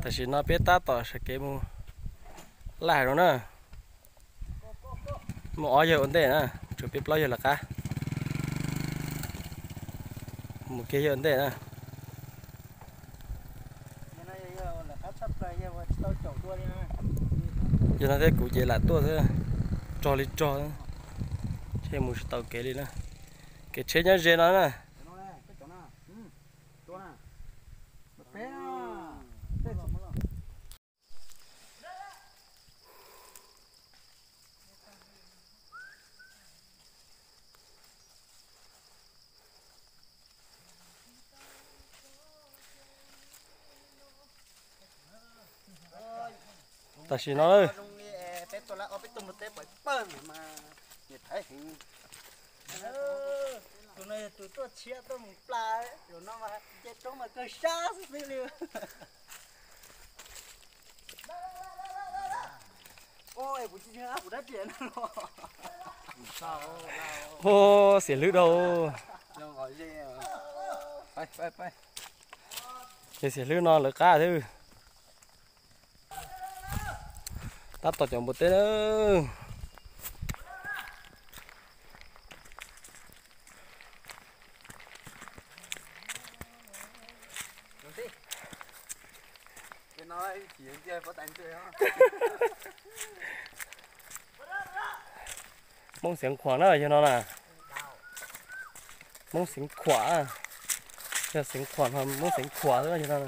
Tam sim no peb tab tom sawv kev mus laj hav zoov na. Mus ob yawg ua ntej na, tshuav peb plaub yawg lawv qab. Mus kiag yawg ua ntej na. Yog no thiab kuv ces lam tuaj xwb, rog li rog, thiaj mus tsis tau kev li na. Kev tsheb nyob ze no na. Tam sim no, tus no yog tus tuaj tshiab tuaj mus pla, zaum no mas nce roob mas kawg sab xwb xwb li. Xiam hlwb dhau. Ces xiam hlwb no lawv qab thiab. Tab tom cov npua teb na. Hmoob Xeev Khuam na yog no na. Hmoob Xeev Khuam, yog Xeev Khuam, Hmoob Xeev Khuam xwb yog no.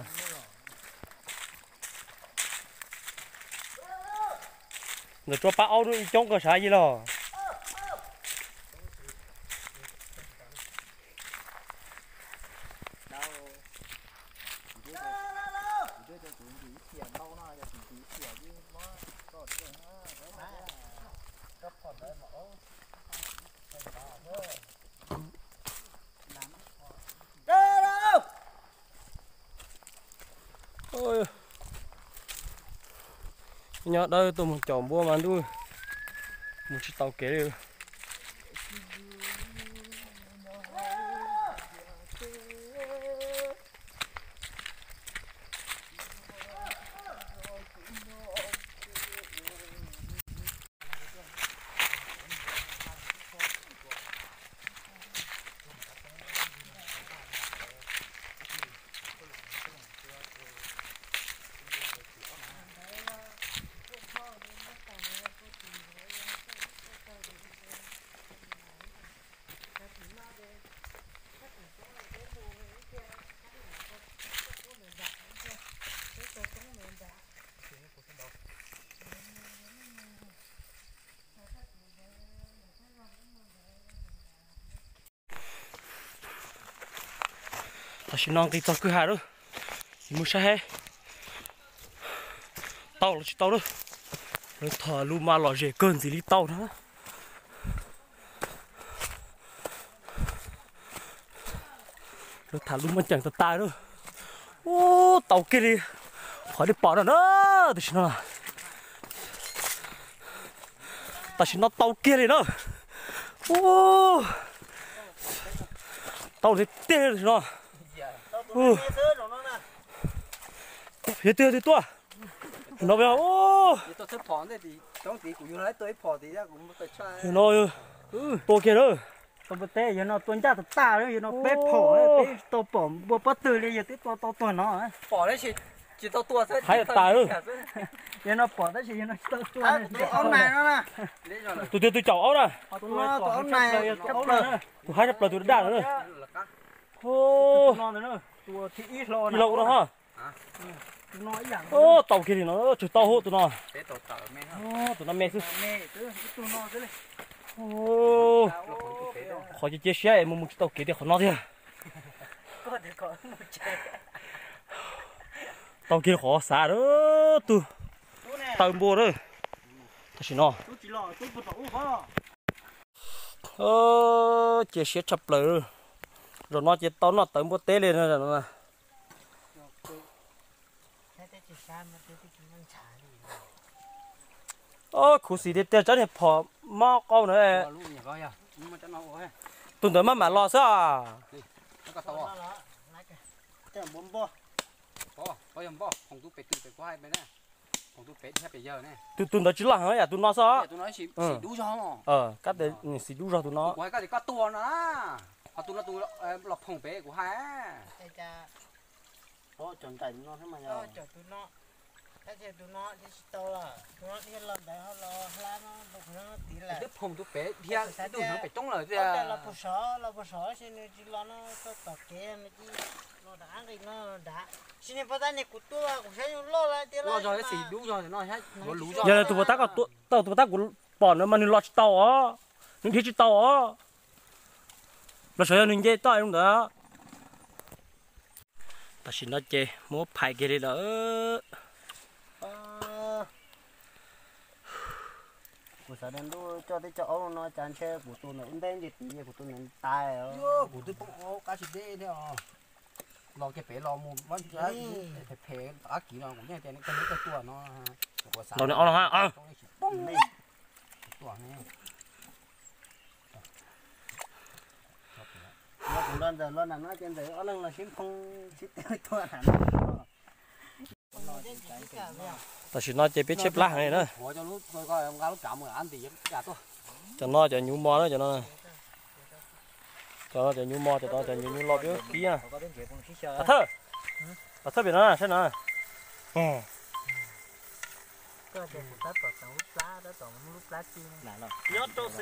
Ntawm tsuas pab aub ib coob kawg sav yig los. Nyob dawb tuaj mus caum npua mas ntuj, mus tsis tau kev li. Tam sim no nqis txog kwj ha lawm, mus saib seb tau los tsis tau lawm. Lawv tham lus mas lom zem kawg ntxiv li tau na. Lawv tham lus mas ceem tas tas lawm. Ub, tau kiag li qhov nej pom no na. Tam sim no, tam sim no tau kiag li na. Ub, tau tiag tiag tam sim no. Yog twg yog twg tuaj no, no tua kiag na. Tua npua teb yog no tua ncaj tas tas, yog no peb phom peb tsis tau pom npua pob twg li, yog twb tua tau tuag no. Hais tas, yog no pom tab sis yog no tsis tau tua. Tus twg tus caum aub na? Tus hais tshaj plaws tus daj daj no. Ib hlo no ho. Tau kiag li no, tsawg tau hauv tus no. Tus no me xwb. Qhov cia siab es mus mus tsis tau kev tias qhov no tiag. Tau kiag qhov xav lawm, tus taw npua lawm. Tam sim no cia siab tshaj plaws, zaum no ces tau noj tawv npua teb li no. Khuv xim tiag tiag, tsab niag phom mob qau na. Tus ntawd maj mam los xwb os. Tus, tus ntawd tsis loj heev yam tus no xwb. Kab tes xim dub zog tus no. Yog tus puas tab, tus puas tab kuv pom na mas nws los tsis tau os, nws dhia tsis tau os. Los sav yog nws nce toj zoo ntawd. Tam sim no ces muab phais kiag li lawm. Kuv xav tias ntuj coj teb coj aub no cas ntshe kuv tus ntawd ua ntej nce tid, kuv tus ntawd tas. Kuv twb poob aub qab tsis deb thiab os. Los kiag pem los mus phem phem qab kiv no kuv yeej tias koj tua no. Los nws ob leeg ha. Tua ne. Los kuv nrog Ntxawm los nram no ces Ntxawm ob leeg los sib nphoo sib tua nram no. Tam sim no ces peb tshaib plab heev li na. Cov no cov nyuv mos na, cov no, cov no cov nyuv mos, cov no cov nyuv nyuv los peb kib na. Pas thawj, pas thawj pem no na, saib no. Pas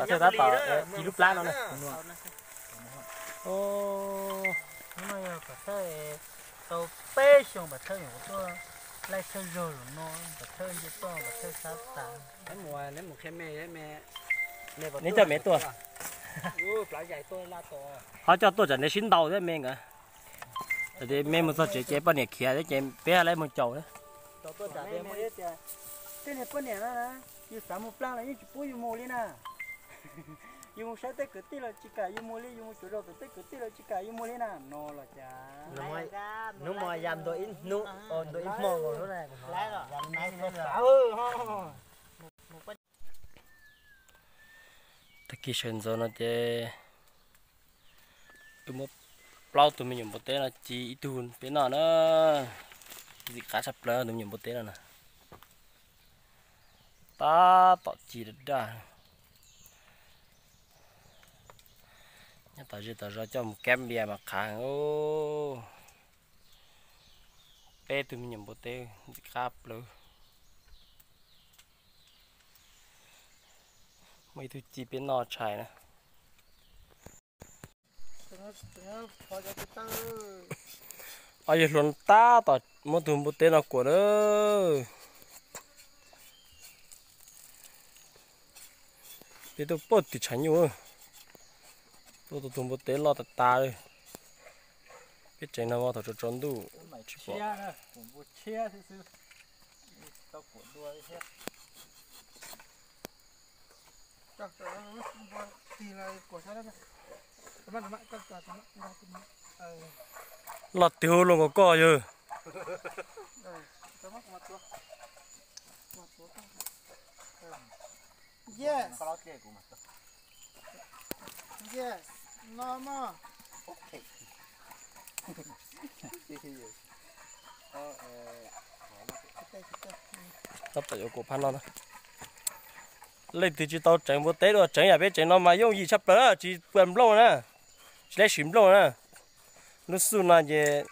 thawj tab tom ci lub plab no na. Tau peb xyoos pas thawj yuav tuaj laij thawj zaug los no, pas thawj nce toj pas thawj sab tas. Neb coj me tuaj. Ho coj tuaj tsam neb sib ntaus thiab me nkawd. Tias me mus txog tsev ces poj niam khiav thiab ces peb laib mus caum thiab. Tej niag poj niam no na, yus xav mus plag los yeej tsis pub yus mus li na. Yus mus saib tej kwv tij los tsis kam yus mus li, yus mus cuav zos tom tej kwv tij los tsis kam yus mus li na, no los cas. Hnub no yam ntua ib hnub, ntua ib hmo. Tag kis sawv ntxov no ces wb muab plaub tug me nyuam npua teb no ci ib tug peb noj na. Ntxim qab tshaj plaws tus me nyuam npua teb no na. Tab tom ci daj daj. Nyob tom zej tom zos coj mus kab npias mas qhav heev. Peb tug me nyuam npua teb ntxim qab plaws. Muaj ib tug ci peb noj tshais na. Ob yawg hluas tab tom muab tug npua teb no kuam na. Peb tuaj pog tim tshav nyuj, tuaj tua tug npua teb loj tas tas li. Peb tsev no thaum tsaus tsaus ntuj tsis pom. Loj tiag los nkaus koj yawg. Tab tom yuav kuam phab no na. Leej twg tsis tau tseev npua teb dua tseev yam peb tseev no mas yooj yim tshaj plaws, tsis pua nplooj na, tsis laib siv nplooj na. Lub xub no ces,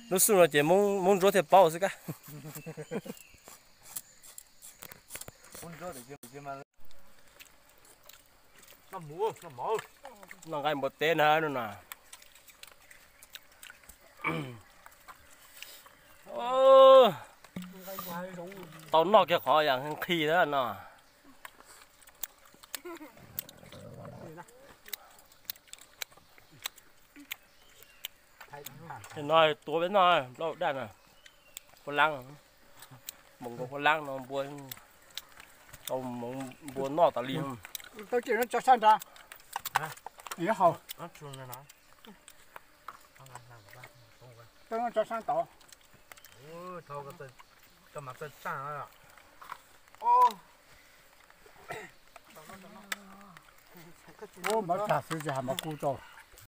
lub xub no ces Moob Ntsuab thiaj paub xwb kab. Noj nqaij npua teb na no na. Tau noj kiag qhov yam nqhis na no. No tuav peb noj, plaub daj na, puav leeb, mus nkaus puav leeb no npua, tau npua noj tas li. Tau tsis no tso sab nrad, haus. Tau no tso sab tod. Ub, mov tsag xwb tsis hais mov kub rau.